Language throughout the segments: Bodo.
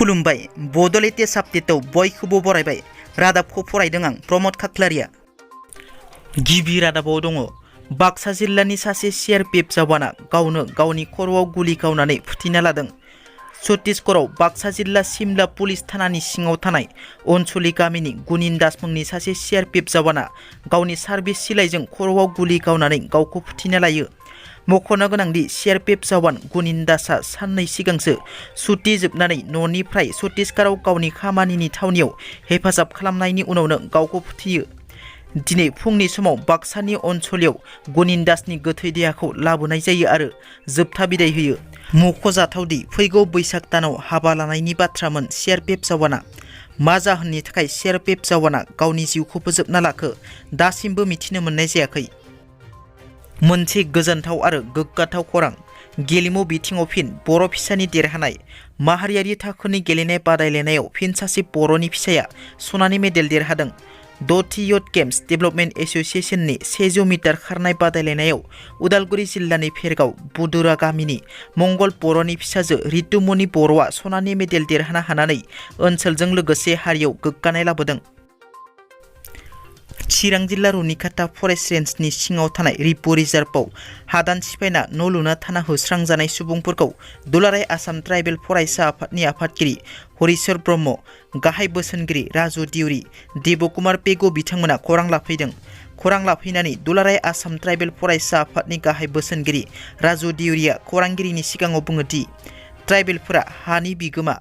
खुलुमबाय बड' लेटेस्ट आपडेटआव बयखौबो बरायबाय। रादाबखौ फरायदों आं प्रमद खाख्लारिया। गिबि रादाबाव दङ बाक्सा जिल्लानि सासे सिआरपिएफ जवाना गावनो गावनि खर'आव गुलि गावनानै फुथिना लादों। छत्तीसगढ़आव बाक्सा जिल्ला सिमला पुलिस थानानि सिङाव थानाय अनसलि गामिनि गुनिन दास मुंनि सासे सिआरपिएफ जवाना गावनि सार्भिस सिलाइजों खर'आव गुलि गावनानै गावखौ फुथिना लायो। मख'नो गोनांदि सिआरपिएफ जवान गुनिन दासआ साननै सिगांसो सुटि जोबनानै न'निफ्राय छत्तीसगढ़आव गावनि खामानिनि थावनियाव हेफाजाब खालामनायनि उनावनो गावखौ फुथियो। दिनै फुंनि समाव बाक्सानि अनसलियाव गुनिन दासनि गोथै देहाखौ लाबोनाय जायो आरो जोबथा बिदाय होयो। मख'जाथावदि फैगौ बैसाग दानाव हाबा लानायनि बाथ्रामोन सिआरपिएफ जवाना। मा जाहोननि थाखाय सिआरपिएफ जवाना गावनि जिउखौ फोजोबना लाखो दासिमबो मिथिनो मोननाय जायाखै। मोनसे गोजोनथाव आरो गोग्गाथाव खौरां। गेलेमु बिथिङाव फिन बर' फिसानि देरहानाय। माहारियारि थाखोनि गेलेनाय बादायलायनायाव फिन सासे बर'नि फिसाया सनानि मेडेल देरहादों। द'थि इयुथ गेम्स डेभेलपमेन्ट एस'सिएशननि 100 मिटार खारनाय बादायलायनायाव उदालगुरि जिल्लानि फेरगाव बुदुरा गामिनि मंगल बर'नि फिसाजो रितुमनि बर'आ सनानि मेडेल देरहानो हानानै ओनसोलजों लोगोसे हारियाव गोग्गानाय लाबोदों। चिरां जिल्ला रुनिकाटा फरेस्ट रेन्जनि सिङाव थानाय रिपु रिजार्भआव हादान सिफायना न' लुना थाना होस्रांजानाय सुबुंफोरखौ दुलाराय आसाम ट्राइबेल फरायसा आफादनि आफादगिरि हरिचर ब्रह्म, गाहाय बोसोनगिरि राजु दिउरि, देबकुमार पेगु बिथांमोना खौरां लाफैदों। खौरां लाफैनानै दुलाराय आसाम ट्राइबेल फरायसा आफादनि गाहाय बोसोनगिरि राजु दिउरिया खौरांगिरिनि सिगाङाव बुङोदि ट्राइबेलफोरा हानि बिगोमा,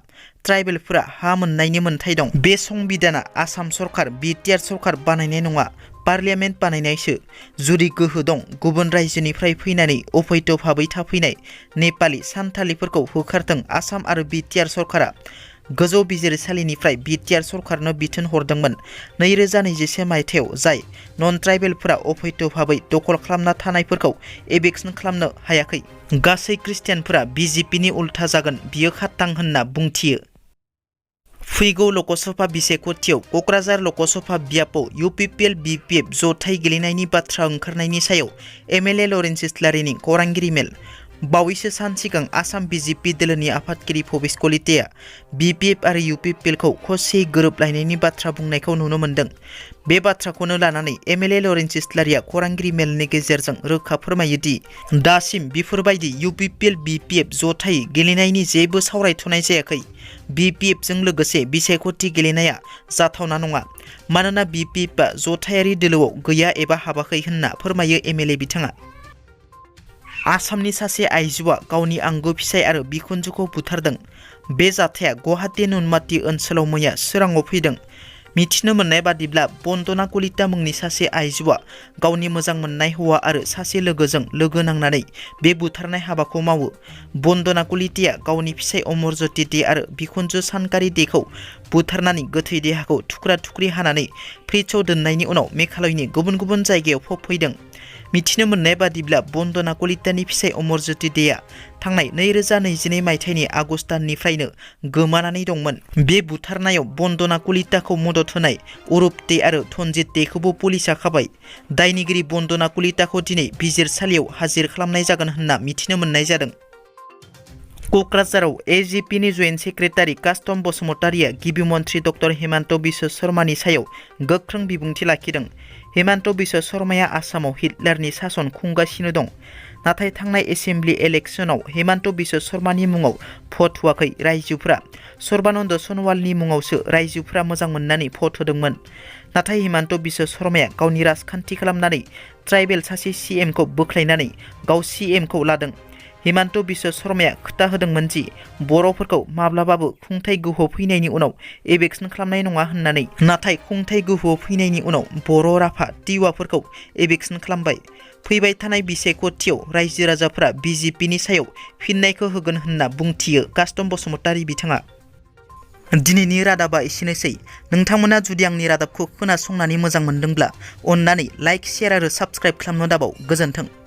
ट्राइबेलफोरा हा मोननायनि मोन्थाय दं। बे संबिधाना आसाम सरकार बिटिआर सरकार बानायनाय नङा, पार्लियामेन्ट बानायनायसो। जुदि गोहो दं गुबुन रायजोनिफ्राय फैनानै अफैध भाबै थाफैनाय नेपालि सान्थालिफोरखौ होखारथों। आसाम आरो बिटिआर सरकारा गोजौ बिजिरसालिनिफ्राय बिटिआर सरकारनो बिथोन हरदोंमोन 2021 मायथाइयाव जाय नन ट्राइबेलफोरा अफैध भाबै दखल खालामना थानायफोरखौ एभेक्सन खालामनो हायाखै। गासै ख्रिस्टियानफोरा बिजेपिनि उल्था जागोन बियो खाथां होनना बुंथियो। फैगौ लकसभा बिसायख'थियाव क'क्राझार लकसभा बियाबाव इउपिपिएल बिपिएफ जथाय गेलेनायनि बाथ्रा ओंखारनायनि सायाव एमएलए लरेन्स इस्लारिनि खौरांगिरि मेल। बावैसो सान सिगां आसाम बिजेपि दोलोनि आफादगिरि भबेश कलिताया बिपिएफ आरो इउपिपिएलखौ खौसेयै गोरोबलायनायनि बाथ्रा बुंनायखौ नुनो मोन्दों। बे बाथ्राखौनो लानानै एमएलए लरेन्स इस्लारिया खौरांगिरि मेलनि गेजेरजों रोखा फोरमायोदि दासिम बेफोरबायदि इउपिपिएल बिपिएफ जथाय गेलेनायनि जेबो सावरायथ'नाय जायाखै। बिपिएफजों लोगोसे बिसायख'थि गेलेनाया जाथावना नङा मानोना बिपिएफआ जथायारि दोलोआव गैया एबा हाबाखै होनना फोरमायो एमएलए बिथाङा। आसामनि सासे आइजोआ गावनि आंगो फिसाय आरो बिखुनजोखौ बुथारदों। बे जाथाया गुवाहाटी नुनमाटि ओनसोलाव मैया सोराङाव फैदों। मिथिनो मोननाय बादिब्ला बन्दना कलिता मुंनि सासे आइजोआ गावनि मोजां मोननाय हौवा आरो सासे लोगोजों लोगो नांनानै बे बुथारनाय हाबाखौ मावो। बन्दना कलिताया गावनि फिसाय अमरज्योति दे आरो बिखुनजो सानकारि देखौ बुथारनानै गोथै देहाखौ थुख्रा थुख्रि हानानै फ्रिजआव दोननायनि उनाव मेघालयनि गुबुन गुबुन जायगायाव फबफैदों। मिथिनो मोननाय बादिब्ला बन्दना कलितानि फिसाय अमरज्योति देआ थांनाय 2021 मायथाइनि आगस्ट दाननिफ्रायनो गोमानानै दंमोन। बे बुथारनायाव बन्दना कलिताखौ मदद होनाय अरुप दे आरो धनजित देखौबो पुलिसआ खाबाय। दायनिगिरि बन्दना कलिताखौ दिनै बिजिरसालियाव हाजिर खालामनाय जागोन होनना मिथिनो मोननाय जादों। क'क्राझाराव एजिपिनि जइन्ट सेक्रेटारि कास्टम बसुमतारिया गिबि मन्थ्रि डक्टर हेमन्त बिश्व शर्मानि सायाव गोख्रों बिबुंथि लाखिदों। हेमन्त बिश्व शर्माया आसामाव हिटलारनि सासन खुंगासिनो दं। नाथाय थांनाय एसेम्बलि इलेक्शनाव हेमन्त बिश्व शर्मानि मुङाव भट होआखै रायजोफोरा सर्बानन्द सनवालनि मुङावसो रायजोफोरा मोजां मोननानै भट होदोंमोन। नाथाय हेमन्त बिश्व शर्माया गावनि राजखान्थि खालामनानै ट्राइबेल सासे सीएमखौ बोख्लायनानै गाव सीएमखौ लादों। हेमन्त बिश्व शर्माया खोथा होदोंमोन दि बर'फोरखौ माब्लाबाबो खुंथाय गोहोआव फैनायनि उनाव एभेक्सन खालामनाय नङा होननानै। नाथाय खुंथाय गोहोआव फैनायनि उनाव बर' राभा टिवाफोरखौ एभेक्सन खालामबाय। फैबाय थानाय बिसायख'थियाव रायजो राजाफोरा बिजेपिनि सायाव फिननायखौ होगोन होनना बुंथियो कास्टम बसुमतारि बिथाङा। दिनैनि रादाबा एसेनोसै। नोंथांमोना जुदि आंनि रादाबखौ खोनासंनानै मोजां मोनदोंब्ला अन्नानै लाइक, शेयार आरो साबस्क्राइब खालामनो दाबाव। गोजोन्थों।